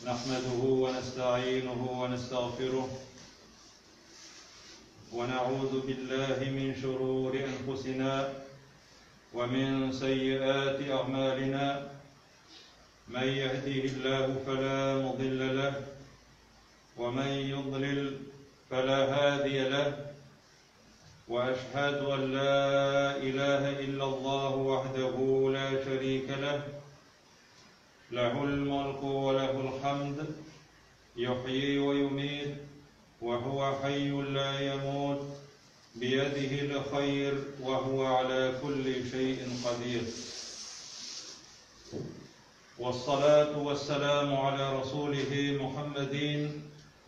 نحمده ونستعينه ونستغفره ونعوذ بالله من شرور أنفسنا ومن سيئات أعمالنا. من يهده الله فلا مضل له ومن يضلل فلا هادي له، وأشهد أن لا إله إلا الله وحده لا شريك له، له الملك وله الحمد، يحيي ويميت وهو حي لا يموت، بيده الخير وهو على كل شيء قدير. والصلاة والسلام على رسوله محمد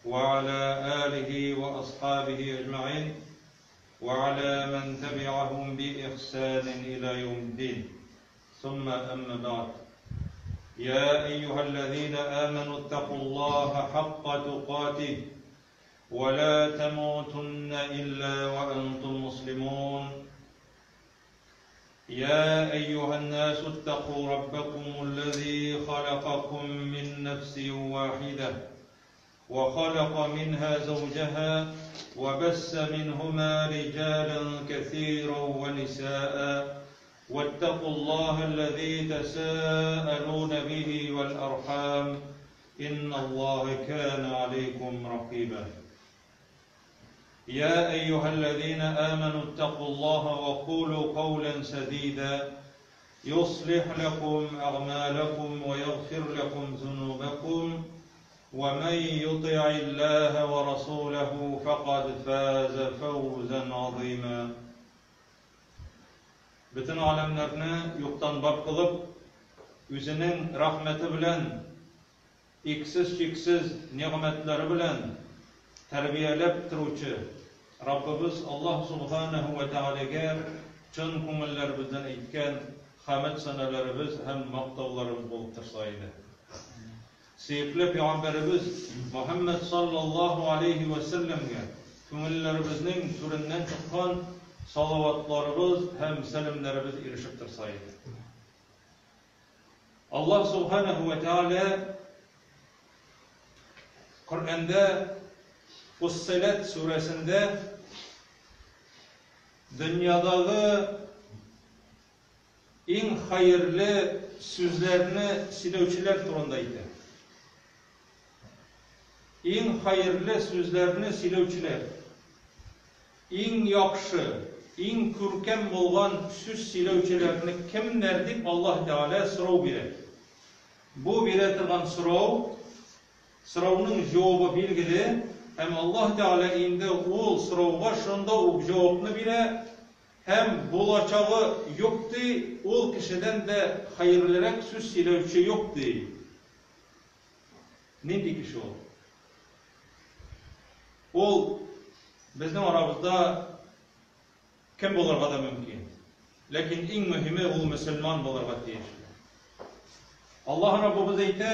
وعلى آله وأصحابه أجمعين وعلى من تبعهم بإحسان إلى يوم الدين. ثم أما بعد، يا أيها الذين آمنوا اتقوا الله حق تقاته ولا تموتن إلا وأنتم مسلمون. يا أيها الناس اتقوا ربكم الذي خلقكم من نفس واحدة وخلق منها زوجها وبث منهما رجالا كثيرا ونساء، واتقوا الله الذي تساءلون به والأرحام إن الله كان عليكم رقيبا. يا أيها الذين آمنوا اتقوا الله وقولوا قولا سديدا يصلح لكم أعمالكم ويغفر لكم ذنوبكم، ومن يطع الله ورسوله فقد فاز فوزا عظيما. Бөтен аләмнәрне юктан бар кылып, үзенең рәхмәте белән, иксез-чиксез нигъмәтләре белән тәрбияләп торучы Раббыбыз Аллаһ субханаһу ва тәгаләгә чын күңелләребездән әйткән хәмд сәнәләребез һәм мактауларыбыз булып торса иде. Сөекле пәйгамбәребез Мөхәммәд саллаллаһу алейхи ва сәлләмгә күңелләребезнең түреннән чыккан салаватларыбыз һәм сәламнәребез ирешеп торса иде. Аллаһ субханаһу ва тәгалә Коръәндә Фуссиләт сүрәсендә дөньядагы иң хәерле сүзләрне сөйләүчеләр турында әйтә. Иң хәерле сүзләрне сөйләүчеләр, иң яхшы, иң күркәм булган сүз сөйләүчеләрне кемнәр дип Аллаһ Тәгалә сорау бирә. Бу бирә торган сорау, сорауның җавабы билгеле, һәм Аллаһ Тәгалә инде ул сорауга шунда ук җавапны бирә, һәм булачагы юк ди, ул кешедән дә хәерлерәк сүз сөйләүче юк ди. Нинди кеше ул? Ул безнең арабызда кем булырга да мөмкин. Ләкин иң мөһиме ул мөселман булырга тиеш. Аллаһ Раббыбыз әйтә: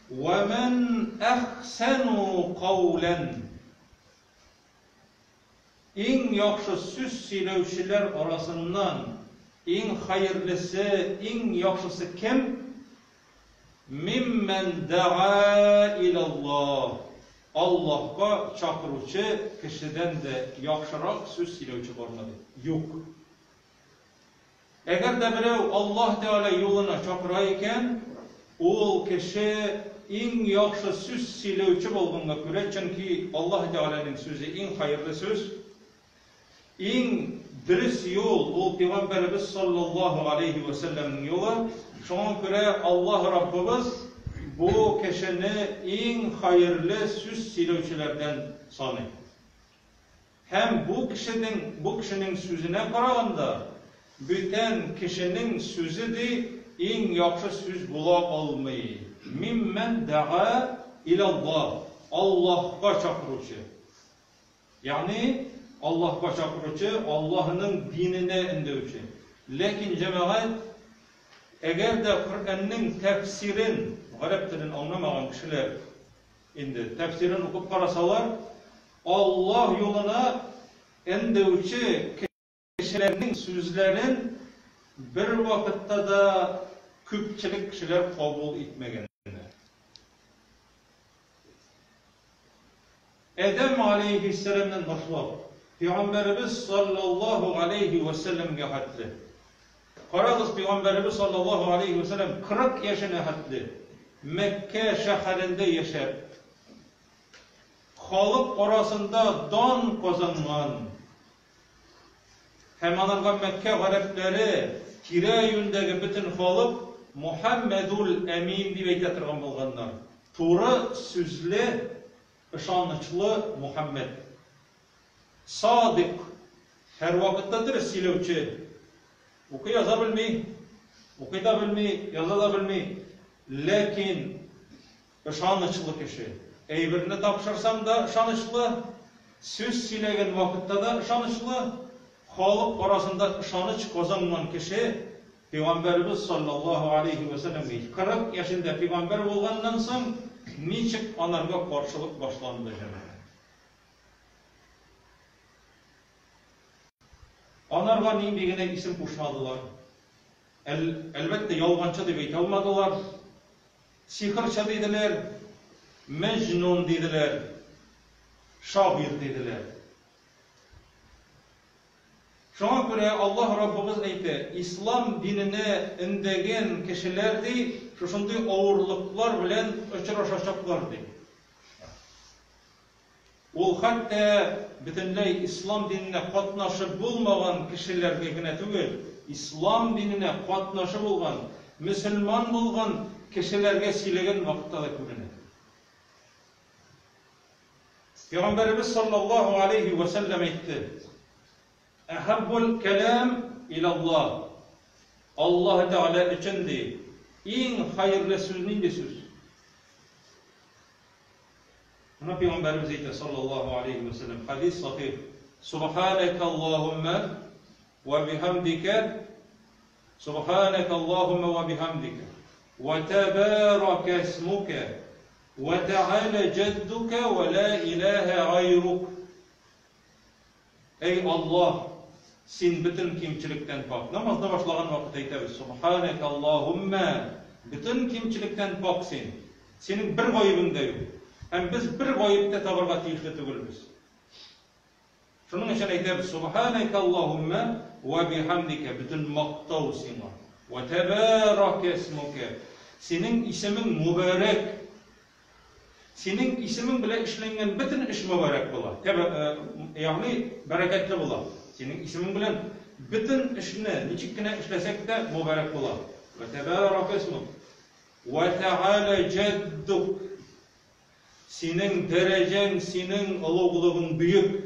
"Ва ман ахсану каулан" Иң яхшы сүз сөйләүчеләр арасыннан иң хәерлесе, иң яхшысы кем? Миммән да'a илаллаһ. Аллаһка чакыручы кешедән дә яхшырак сүз сөйләүче бармы ди? Юк. Әгәр дә берәү Аллаһ Тәгалә юлына чакыра икән, ул кеше иң яхшы сүз сөйләүче булганга күрә, чөнки Аллаһ Тәгаләнең сүзе иң хәерле сүз, иң дөрес юл ул пәйгамбәребез саллаллаһу алейхи ва сәлләмнең юлы. Шуңа күрә Аллаһ Раббыбыз бу кешене иң хәерле сүз сөйләүчеләрдән саный. Һәм бу кешенең сүзенә караганда бүтән кешенең сүзе ди иң яхшы сүз була алмый. Миммән да'a илаллаһ. Аллаһка чакыручы. Ягъни Аллаһка чакыручы, Аллаһның диненә өндәүче. Ләкин җәмәгать, әгәр дә Коръәннең тәфсирен, гарәп телен аңламаган кешеләр инде тәфсирен укып карасалар, Аллаһ юлына өндәүче кешеләрнең сүзләрен бер вакытта да күпчелек кешеләр кабул итмәгәннәр. Адәм алейһиссәламнән башлап, Пәйгамбәребез саллаллаһу алейһи вә сәлләмгә хәтле. Карагыз, Пәйгамбәребез саллаллаһу алейһи вә сәлләм 40 яшенә хәтле Мәккә шәһәрендә яшәп, халык арасында дан казанган һәм анарга Мәккә гарәпләре, тирә-юньдәге бөтен халык Мухәммәдул Әмин дип әйтә торган булганнар. Туры сүзле, ышанычлы Мухәммәд. Садыйк, һәрвакытта дөрес сөйләүче. Укый-яза белми, укый да белми, яза да белми, ләкин ышанычлы кеше. Әйберне тапшырсаң да ышанычлы, сүз сөйләгән вакытта да ышанычлы, халык арасында ышаныч казанган кеше, Пәйгамбәребез саллаллаһу алейһи вә сәлләм 40 яшендә пәйгамбәр булганнан соң ничек анарга каршылык башланды, җәмәгать? Анарга нинди генә исем кушмадылар. Әл, әлбәттә, ялганчы дип әйтә алмадылар. Сихерчы диделәр, мәҗнун диделәр, шагыйрь диделәр. Шуңа күрә Аллаһ Раббыбыз әйтә, Ислам диненә өндәгән кешеләр, ди, шушындый авырлыклар белән очрашачаклар, ди. Ул хәтта бөтенләй ислам диненә катнашы булмаган кешеләргә генә түгел, ислам диненә катнашы булган, мөселман булган кешеләргә сөйләгән вакытта да күренә. Пәйгамбәребез саллаллаһу алейһи вә сәлләм әйтте: Әхәббул кәлам илаллаһ. Аллаһ Тәгалә өчен ди, иң хәерле сүз нинди сүз? Моны пәйгамбәребез әйтә, саллаллаһу алейһи вә сәлләм. Хадис сахих. Субханaka Аллаһумма ва бихамдика Субханaka Аллаһумма ва бихамдика ва табарака исмука ва та'ала җаддука ва ла илаһа гайрук. Әй Аллаһ, син бөтен кимчелектән пакь. Намазны башлаган вакыт әйтәбез, Субханәкә Аллаһуммә, бөтен кимчелектән пакь син. Синең бер гаебең дә юк. Һәм без бер гаеп тә табарга тиешле түгелбез. Шуның өчен әйтәбез, Субханәкә Аллаһуммә вә бихамдикә, бөтен мактау сиңа. Вә тәбәрәкә исмукә, синең исемең мөбарәк. Синең исемең белән эшләнгән бөтен эш мөбарәк була. Ягъни бәрәкәтле була. Синең исемең белән бөтен эшне ничек кенә эшләсәк тә мөбарәк була. Вә тәбәрәкә исмук. Вә тәгалә җәддук. Синең дәрәҗәң, синең олуглыгың бөек.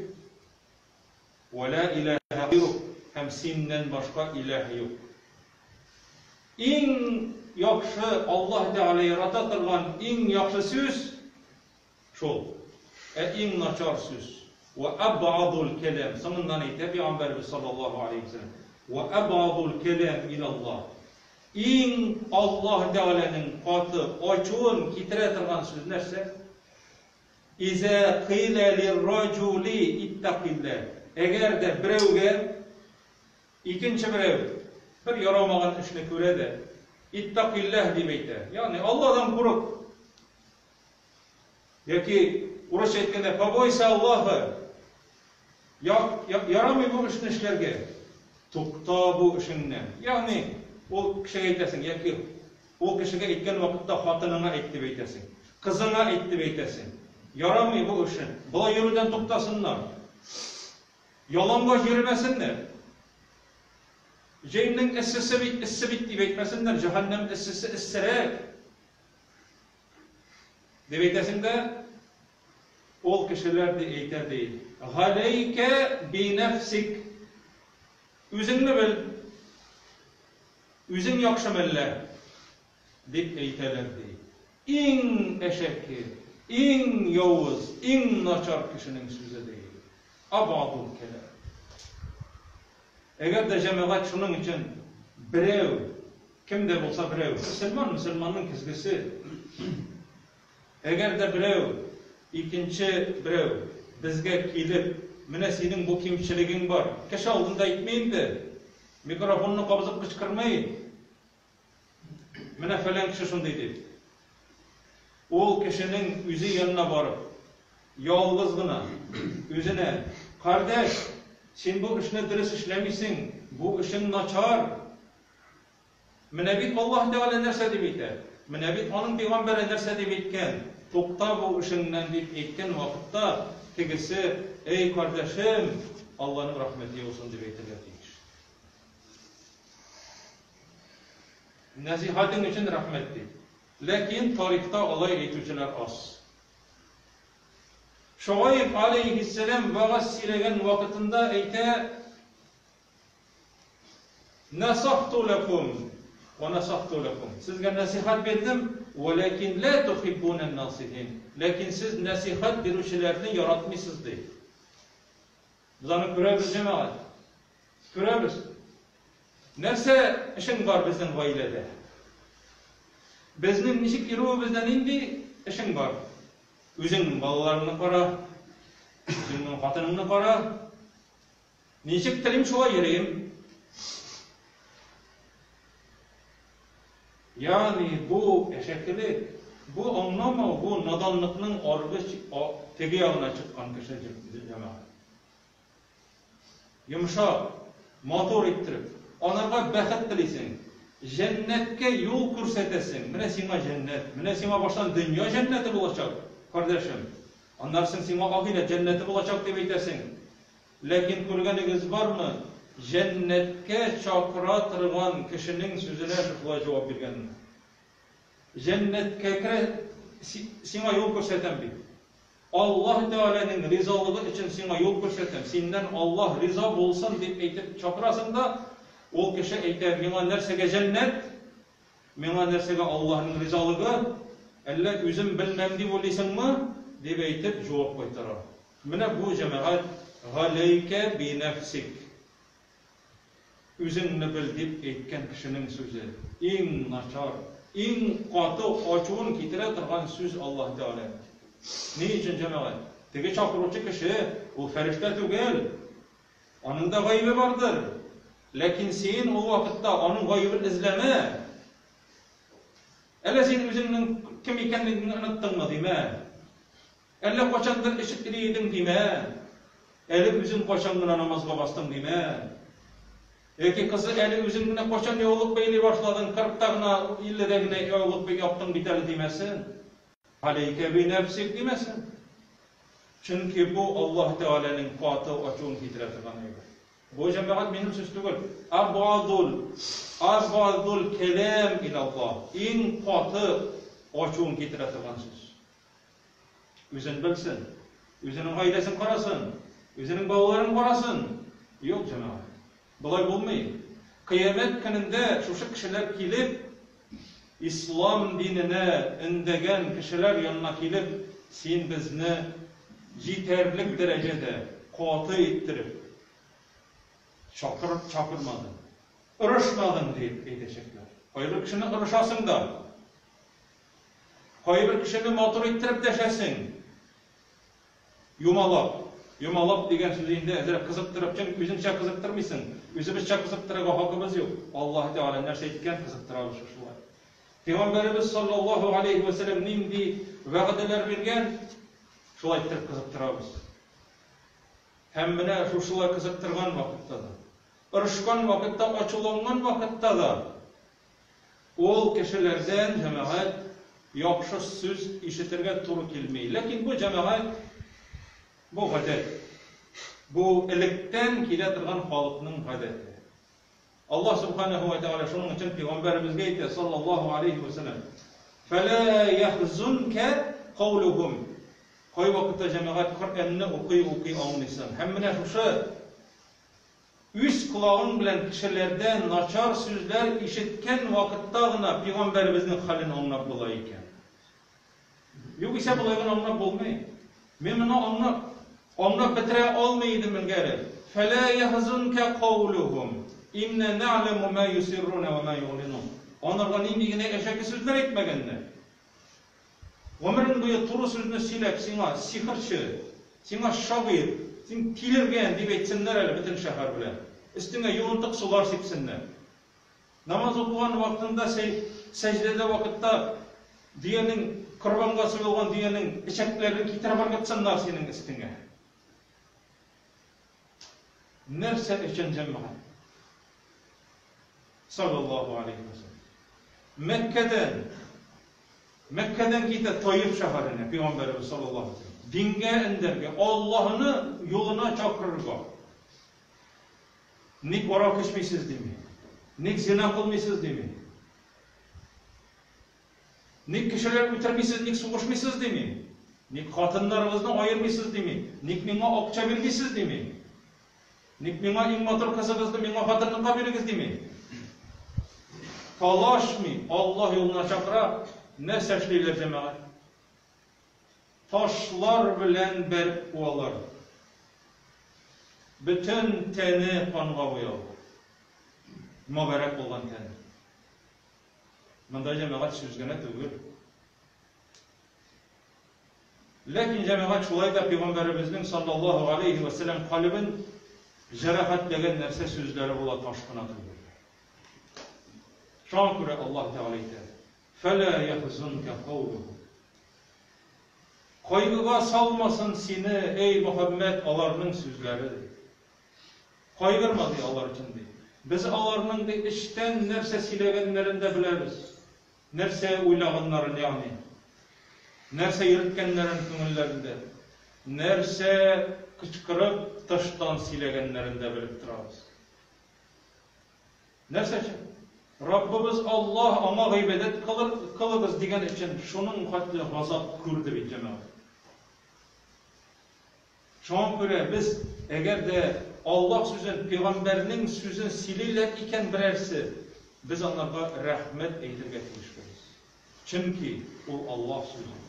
Вә лә иләһә гайрук, һәм синнән башка иләһ юк. Иң яхшы, Аллаһ Тәгалә ярата торган иң яхшы сүз шул. Ә иң начар сүз, вә әбгадул кәлам, соңыннан әйтә пәйгамбәребез саллаллаһу алейһи ва сәлләм, вә әбгадул кәлам иләллаһ. Иң Аллаһ Тәгаләнең каты ачуын китерә торган сүз нәрсә? Изә кыйлә лирраҗули иттакиллә. Әгәр дә берәүгә икенче берәү бер ярамаган эшне күрә дә, иттакилләһ дип әйтә. Ягъни Аллаһдан курык. Яки урысча әйткәндә, побойся Аллаһа. Ярамый бу эшне эшләргә. Тукта бу эшеңнән. Ягъни ул кешегә әйтәсең, яки ул кешегә әйткән вакытта хатыныңа әйт дип әйтәсең. Кызыңа әйт дип әйтәсең. Ярамый бу эшен. Болай йөрүдән туктасыннар. Ялангач йөрмәсеннәр. Җәйнең эссесе бит, эссе бит дип әйтмәсеннәр. Җәһәннәм эссесе эссерәк. Дип әйтәсең дә, ул кешеләр ди әйтә ди. Галәйкә би нәфсик. Үзеңне бел. Үзең яхшы мәллә? Дип әйтәләр, ди. Иң әшәке, иң явыз, иң начар кешенең сүзе, ди. Абгадул кәлам. Әгәр дә җәмәгать шуның өчен берәү, кем дә булса берәү, мөселман, мөселманның көзгесе, әгәр дә берәү, икенче берәү безгә килеп, менә синең бу кимчелегең бар, кеше алдында әйтми инде, микрофонны кабызып кычкырмый, Менә фәлән кеше шундый дип. Ул кешенең үзе янына барып, Ялгыз гына, үзенә, Кардәш, син бу эшне дөрес эшләмисең, бу эшең начар. Менә бит Аллаһ Тәгалә нәрсә дип әйтә, менә бит аның пәйгамбәре нәрсә дип әйткән, тукта бу эшеңнән дип әйткән вакытта, тегесе, Әй, кардәшем, Алланың рәхмәте яусын дип әйтергә тиеш. Нәсыйхәтең өчен рәхмәт дип. Ләкин тарихта алай әйтүчеләр аз. Шугайб алейһиссәлам вәгазь сөйләгән вакытында әйтә, Насахту ләкум ва насахту ләкум. Сезгә нәсыйхәт бирдем, вәләкин ла тухиббунан насихин. Ләкин сез нәсыйхәт бирүчеләрне яратмыйсыз, ди. Без аны күрәбез, җәмәгать. Күрәбез. Нәрсә эшең бар безнең гаиләдә? Безнең ничек йөрүебездә нинди эшең бар? Үзеңнең балаларыңны кара, үзеңнең хатыныңны кара. Ничек телим, шулай йөрим. Ягъни бу әшәкелек, бу аңламау, бу наданлыкның аргы теге ягына чыккан кеше җәмәгать. Йомшак, матур иттереп, анарга бәхет телисең, җәннәткә юл күрсәтәсең, менә сиңа җәннәт, менә сиңа баштан дөнья җәннәте булачак, кардәшем, аннары соң сиңа ахирәт җәннәте булачак дип әйтәсең. Ләкин күргәнегез бармы, җәннәткә чакыра торган кешенең сүзенә шушылай җавап биргәнне? Җәннәткә керә, сиңа юл күрсәтәм бит. Аллаһ Тәгаләнең ризалыгы өчен сиңа юл күрсәтәм, синнән Аллаһ риза булсын дип әйтеп чакырасың да, ул кеше әйтә, миңа нәрсәгә җәннәт, миңа нәрсәгә Аллаһның ризалыгы, әллә үзем белмәм дип уйлыйсыңмы? дип әйтеп җавап кайтара. Менә бу, җәмәгать, галәйкә би нәфсик. Үзеңне бел дип әйткән кешенең сүзе, иң начар, иң каты ачуын китерә торган сүз Аллаһ Тәгаләнең. Ни өчен, җәмәгать? Теге чакыручы кеше, ул фәрештә түгел. Аның да гаебе бардыр. Ләкин син ул вакытта аның гаебен эзләмә. Әллә син үзеңнең кем икәнлегеңне оныттыңмы, димә. Әллә кайчандыр эчеп йөри идең, димә. Әле үзең кайчан гына намазга бастың, димә. Яки кызы, әле үзең генә кайчан яулык бәйли башладың, кырыкта гына, илледә генә яулык яптың бит әле, димәсен. Алейкә би нәфсик, димәсен. Чөнки бу Аллаһ Тәгаләнең каты ачуын китерә торган әйбер. Бу, җәмәгать, минем сүз түгел. Абгадул, абгадул кәлам илаллаһ. Иң каты ачуын китерә торган сүз. Үзен белсен, үзенең гаиләсен карасын, үзенең балаларын карасын. Юк, җәмәгать. Болай булмый. Кыямәт көнендә шушы кешеләр килеп, ислам диненә өндәгән кешеләр янына килеп, син безне җитәрлек дәрәҗәдә каты иттереп чакырып чакырмадың, ырышмадың дип әйтәчәкләр. Кайбер кешене ырышасың да, Кайбер кешене матур иттереп дәшәсең. Юмалап. Юмалап дигән сүз инде әзрәк кызыктырып, чөнки үзеңчә кызыктырмыйсың. Үзебезчә кызыктырырга хакыбыз юк. Аллаһ Тәгалә нәрсә әйткән, кызыктырабыз шушылай. Пәйгамбәребез саллаллаһу алейһи вә сәлләм нинди вәгъдәләр биргән, шулай иттереп кызыктырабыз. Һәм менә шушылай кызыктырган вакытта да, орышкан вакытта, ачуланган вакытта да Ул кешеләрдән, җәмәгать, яхшы сүз ишетергә туры килми. Ләкин бу, җәмәгать, бу гадәт. Бу электән килә торган халыкның гадәте. Аллаһ Субханаһу ва Тәгалә шуның өчен пәйгамбәребезгә әйтә, саллаллаһу алейһи ва сәлләм, Фәлә яхзунка каулухум. Кайвакытта, җәмәгать, Коръәнне укый-укый аңлыйсың. Һәм менә шушы Үз колагың белән кешеләрдән начар сүзләр ишеткән вакытта гына пигамбәребезнең хәлен аңлап була икән. Югыйсә болай гына аңлап булмый. Мин моны аңлап, аңлап бетерә алмый идем элгәре. Фәлә яхзунка каулухум, инна нәгъләму ма юсирруна ва ма югълинун. Анарга нинди генә әшәке сүзләр әйтмәгәннәр. Гомерең буе туры сүзне сөйләп, сиңа сихерче, сиңа шагыйрь, син тилергән, дип әйтсеннәр әле бөтен шәһәр белән. Өстеңә юынтык сулар сипсеннәр. Намаз укыган вакытында, сәҗдәдә вакытта Дөянең, корбанга суелган дөянең эчәкләрен китереп ыргытсыннар синең өстеңә. Нәрсә өчен җәмәгать? Саллаллаһу алейхи ва саллям. Мәккәдән Мәккәдән китә Таиф шәһәренә пәйгамбәребез саллаллаһу алейхи ва саллям. Дингә өндәргә, Аллаһны юлына чакырырга. Ник арак эчмисез дими. Ник зина кылмыйсыз дими. Ник кешеләр үтермисез, ник сугышмыйсыз дими. Ник хатыннарыгызны аермыйсыз дими. Ник миңа акча бирмисез дими. Ник миңа иң матур кызыгызны миңа хатынлыкка бирегез дими. Талашмый, Аллаһ юлына чакыра. Нәрсә эшлиләр җәмәгать? Ташлар белән бәреп куалар. Бөтен тәне канга буяла. Мобәрәк булган тәне. Монда җәмәгать сүз генә түгел. Ләкин җәмәгать шулай да пәйгамбәребезнең саллаллаһу алейһи вә сәлләм калебен җәрәхәтләгән нәрсә сүзләре була таш кына түгел. Шуңа күрә Аллаһ Тәгалә әйтә: "Фәлә яхзунка каулухум". Кайгыга салмасын сине, эй Мөхәммәд, аларның сүзләре. Кайгырма, ди, алар өчен, ди. Без аларның, ди, эчтән нәрсә сөйләгәннәрен дә беләбез. Нәрсә уйлаганнарын, ягъни. Нәрсә йөрткәннәрен күңелләрендә. Нәрсә кычкырып тыштан сөйләгәннәрен дә белеп торабыз. Нәрсә өчен? Раббыбыз Аллаһ аңа гыйбадәт кылыгыз дигән өчен шуның хәтле газап күрде бит җәмәгать. Шуңа күрә без, әгәр дә Аллаһ сүзен, пәйгамбәрнең сүзен сөйлиләр икән берәрсе, без анарга рәхмәт әйтергә тиешбез. Чөнки ул Аллаһ сүзе.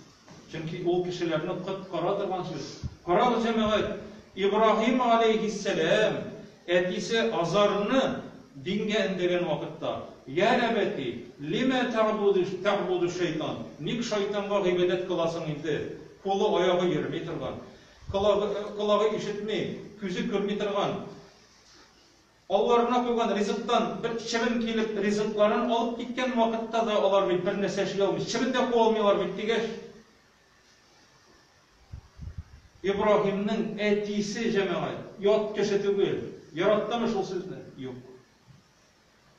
Чөнки ул кешеләрне коткара торган сүз. Карагыз, җәмәгать, Ибраһим аләйһиссәлам әтисе Азарны дингә өндәгән вакытта, Я әбәти, лимә тәгъбуду шайтан? Ник шайтанга гыйбадәт кыласың инде? Кулы, аягы йөрми торган, колагы, колагы ишетми, күзе күрми торган, алларына куйган ризыктан бер чебен килеп ризыкларын алып киткән вакытта да алар бит бер нәрсә эшли алмый, чебен дә куа алмыйлар бит дигәч, Ибраһимның әтисе җәмәгать, ят кеше түгел, яраттымы шул сүзне? Юк.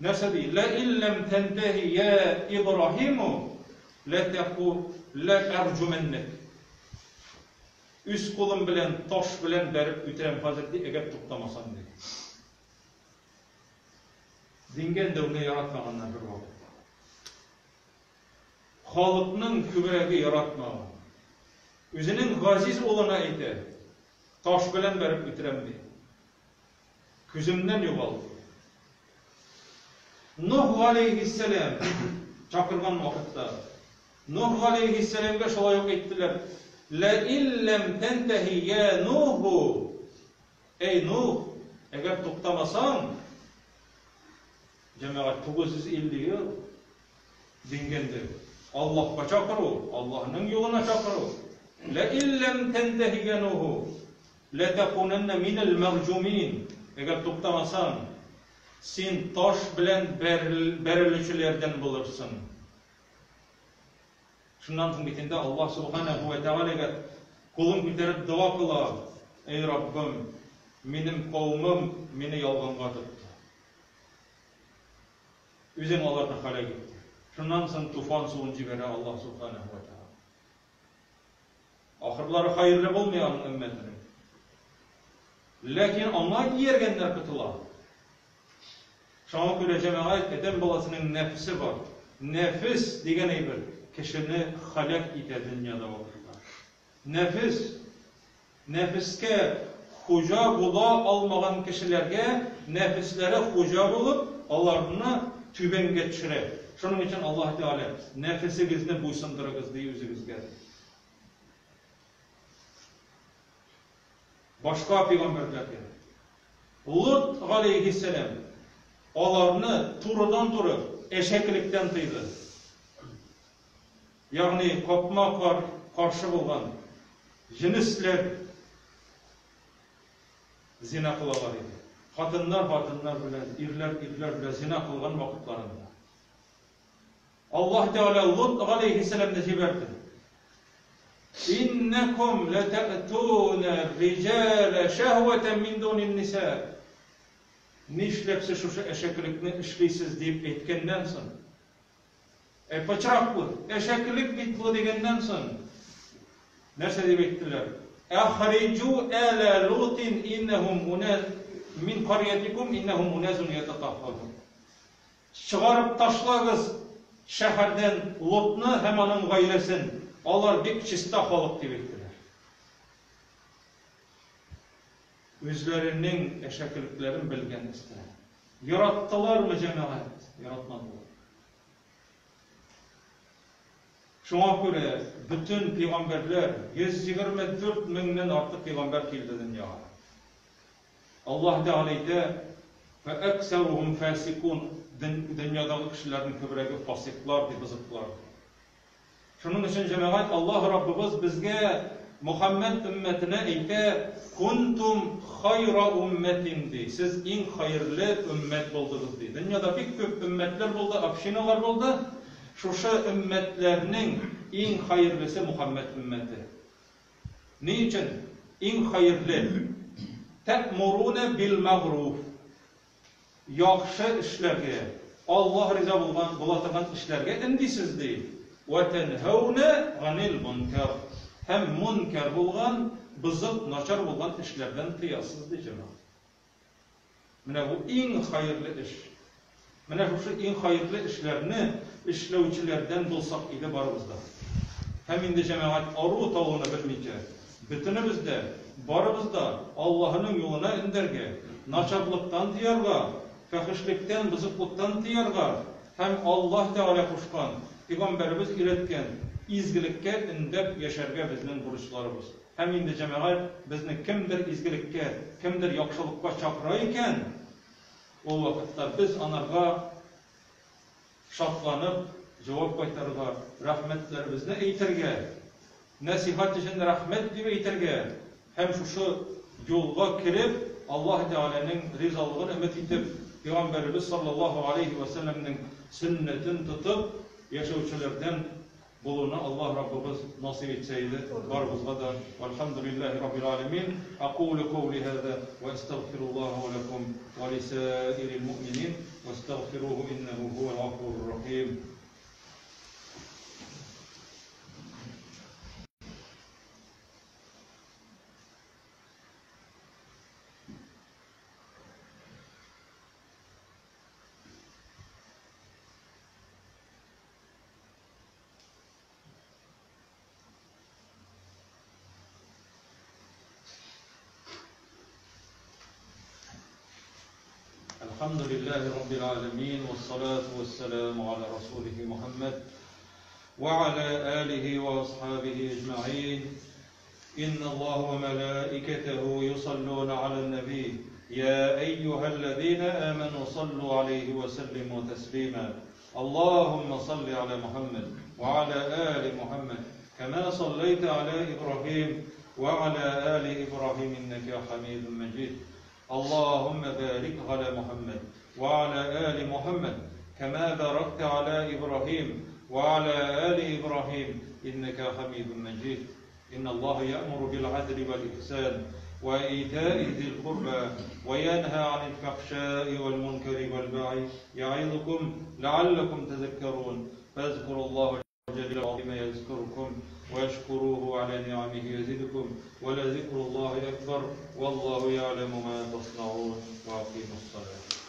Нәрсә ди? Лә илләм тәнтәһи я Ибраһиму лә тәку лә әрҗүмәннәк. Үз кулым белән таш белән бәреп үтерәм хәзер ди, әгәр туктамасаң ди. Дингә өндәүне яратмаганнар бер вакытта. Халыкның күбрәге яратмаган. Үзенең газиз улына әйтә, таш белән бәреп үтерәм ди. Күземнән югал. Нух галәйһиссәлам чакырган вакытта, Нух галәйһиссәламгә шулай ук әйттеләр, Лә илләм тәнтәһи я Нуху, Әй Нух, әгәр туктамасаң, җәмәгать 950 ел дингәндә, Аллаһка чакыру, Аллаһның юлына чакыру. Лә илләм тәнтәһи я Нуху, Ләтәкүнәннә минәл мәрҗумин, әгәр туктамасаң, син таш белән бәрелүчеләрдән булырсың. Шуннан соң бит инде Аллаһ Субханәһү вә Тәгаләгә кулын күтәреп дога кыла, Әй Раббым, минем кавымым мине ялганга тотты. Үзең аларны һәлак ит. Шуннан соң туфан суын җибәрә Аллаһ Субханәһү вә Тәгалә. Ахырлары хәерле булмый аның өммәтенең. Ләкин аңа ияргәннәр котыла. Шуңа күрә җәмәгать, адәм баласының нәфесе бар. Нәфес дигән әйбер кешене һәлак итә дөньяда вакытта. Нәфес, нәфескә хуҗа була алмаган кешеләргә нәфесләре хуҗа булып, аларны түбәнгә төшерә. Шуның өчен Аллаһ Тәгалә, нәфесегезне буйсындырыгыз, ди үзегезгә. Башка пәйгамбәрләргә. Лот галәйһиссәлам аларны турыдан-туры әшәкелектән тыйды. Ягъни капма-каршы булган җенесләр зина кылалар иде. Хатыннар хатыннар белән, ирләр ирләр белән зина кылган вакытларында. Аллаһ Тәгалә Лут галәйһиссәламне җибәрде. Иннәкум ләтәтүнә риҗалә шәһвәтән мин дунин ниса. Нишләп сез шушы әшәкелекне эшлисез дип әйткәннән соң, Ә пычрак бу, әшәкелек бит бу дигәннән соң, нәрсә дип әйттеләр? Әхриҗу әла лутин иннәһум уна мин карьятикум иннәһум уназун ятатаххарун. Чыгарып ташлагыз шәһәрдән Лотны һәм аның гаиләсен, алар бик чиста халык дип әйттеләр. Үзләренең әшәкелекләрен белгән өстә. Яраттылармы җәмәгать? Яратмадылар. Шуңа күрә бөтен пәйгамбәрләр, 124 меңнән артык пәйгамбәр килде дөньяга. Аллаһ Тәгалә әйтә, Фәәксәрухум фасикун, дөньядагы кешеләрнең күбрәге фасиклар, ди, бозыклар. Шуның өчен, җәмәгать, Аллаһ Раббыбыз безгә, Мөхәммәд өммәтенә әйтә, Кунтум хайра уммәтин, ди, сез иң хәерле өммәт булдыгыз, ди. Дөньяда бик күп өммәтләр булды, общиналар булды. Шушы өммәтләрнең иң хәерлесе Мөхәммәд өммәте. Ни өчен иң хәерле? Тәэмуруна бил мәгъруф. Яхшы эшләргә, Аллаһ риза булган, була торган эшләргә өндисез, ди. Вә тәнһәүнә ганил мөнкәр. Һәм мөнкәр булган, бозык, начар булган эшләрдән тыясыз, ди, җәмәгать. Менә бу иң хәерле эш. Менә шушы иң хәерле эшләрне эшләүчеләрдән булсак иде барыбыз да. Һәм инде, җәмәгать, ару-талуны белмичә, бөтенебез дә, барыбыз да Аллаһының юлына өндәргә, начарлыктан тыярга, фәхешлектән, бозыклыктан тыярга һәм Аллаһ Тәгалә кушкан, пәйгамбәребез өйрәткән изгелеккә өндәп яшәргә безнең бурычларыбыз. Һәм инде, җәмәгать, безне кемдер изгелеккә, кемдер яхшылыкка чакыра икән, ул вакытта без анарга шатланып җавап кайтарырга, рәхмәтләребезне әйтергә, нәсыйхәт өчен рәхмәт дип әйтергә һәм шушы юлга кереп, Аллаһ Тәгаләнең ризалыгын өмет итеп, Пәйгамбәребез саллаллаһу алейһи вә сәлләмнең сөннәтен тотып яшәүчеләрдән булуны Аллаһ Раббыбыз насыйп итсә иде барыбызга да. Вәлхәмдүлилләһи раббил галәмин. Акулу каули һаза вә әстәгъфируллаһа вә ләкум вә лисаирил муъминин вәстәгъфируху иннәһу һуәл гафурур рахим. الحمد لله رب العالمين والصلاة والسلام على رسوله محمد وعلى آله وأصحابه أجمعين إن الله وملائكته يصلون على النبي يا أيها الذين آمنوا صلوا عليه وسلموا تسليما اللهم صل على محمد وعلى آل محمد كما صليت على إبراهيم وعلى آل إبراهيم إنك حميد مجيد اللهم بارك على محمد وعلى آل محمد كما باركت على إبراهيم وعلى آل إبراهيم إنك حميد مجيد إن الله يأمر بالعدل والإحسان وإيتاء ذي القربى وينهى عن الفحشاء والمنكر والبغي يعظكم لعلكم تذكرون فاذكروا الله الجليل العظيم يذكركم واشكروه على نعمه يزدكم ولذكر الله أكبر والله يعلم ما تصنعون وأقيموا الصلاة.